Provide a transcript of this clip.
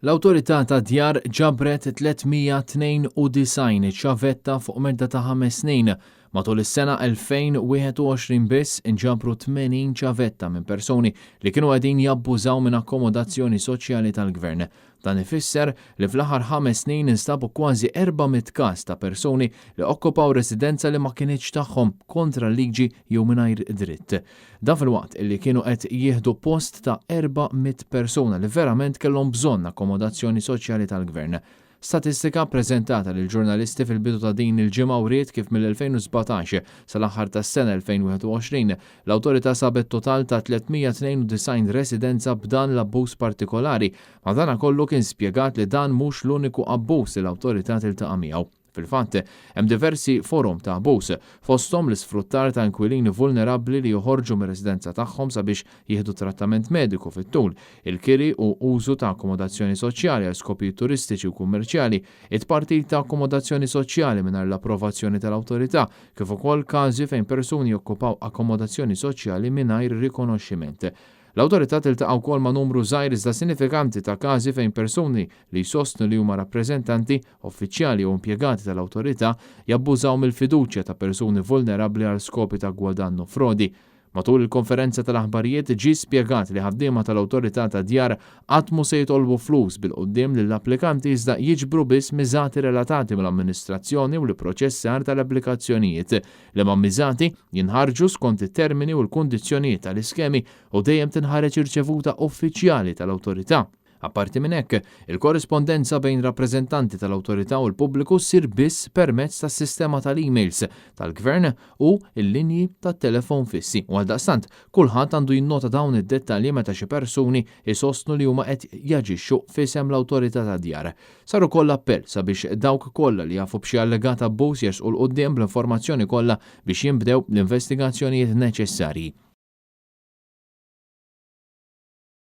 L-Awtorità tad-Djar ġabret 392 ċavetta fuq medda ta' ħames snin. Matul is-sena 2021 biss inġabru 80 ċavetta minn persuni li kienu qegħdin jabbużaw minn akkomodazzjoni soċjali tal-Gvern. Dan ifisser li fl-aħħar ħames snin instabu kważi 400 każ ta' persuni li okkupaw residenza li ma kinitx tagħhom kontra l-liġi jew mingħajr dritt. Dan filwaqt li kienu qed jieħdu post ta' 400 persuna li verament kellhom bżonn akkomodazzjoni soċjali tal-Gvern. Statistika ppreżentata lill-ġurnalisti fil-bidu ta' din il-ġimgħa wriet kif mill-2017 sal-aħħar tas-sena 2021, l-Awtorità sabet total ta' 392 residenza b'dan l-abbuż partikolari. Madanakollu kien spjegat li dan mhux l-uniku abbuż li l-Awtorità tiltaqa' miegħu. Fil-fatt, hemm diversi forom ta' abbuż, fosthom l-isfruttar ta' inkwilini vulnerabbli li joħorġu mir-residenza tagħhom sabiex jieħdu trattament mediku fit-tul, il-kiri u użu ta' akkomodazzjoni soċjali għal skopijiet turistiċi u kummerċjali, it-tpartit ta' akkomodazzjoni soċjali mingħajr l-approvazzjoni tal-awtorità, kif ukoll każi fejn persuni jokkupaw akkomodazzjoni soċjali mingħajr rikonoxximent. L-Awtorità tiltaqa' wkoll ma' numru żgħir iżda sinifikanti ta' każi fejn persuni li jsostnu li huma rappreżentanti, uffiċjali jew impjegati tal-Awtorità jabbużaw mill-fiduċja ta' persuni vulnerabbli għal skopi ta' gwadann u frodi. Matul il-konferenza tal-aħbarijiet ġie spjegat li ħaddiema tal-Awtorità tad-Djar qatt mhu se jitolbu flus bil-quddiem lill-applikanti iżda jiġbru biss miżati relatati mal-amministrazzjoni u l-ipproċessar tal-applikazzjonijiet, liema miżati jinħarġu skont it-termini u l-kundizzjonijiet tal-iskemi u dejjem tinħareġ irċevuta uffiċjali tal-Awtorità. Apparti minn hekk, il-korrispondenza bejn rappreżentanti tal-Awtorità u l-pubbliku ssir biss permezz tas-sistema tal-emails tal-Gvern u l-linji tat-telefon fissi u għaldaqstant kulħadd għandu jinnota dawn id-dettalji meta xi persuni jsostnu li huma qed jaġixxu f'isem l-Awtorità tad-Djar. Sar ukoll appell sabiex dawk kollha li jafu b'xi allegat abbuż jersqu 'l quddiem bl-informazzjoni kollha biex jinbdew l-investigazzjonijiet neċessarji.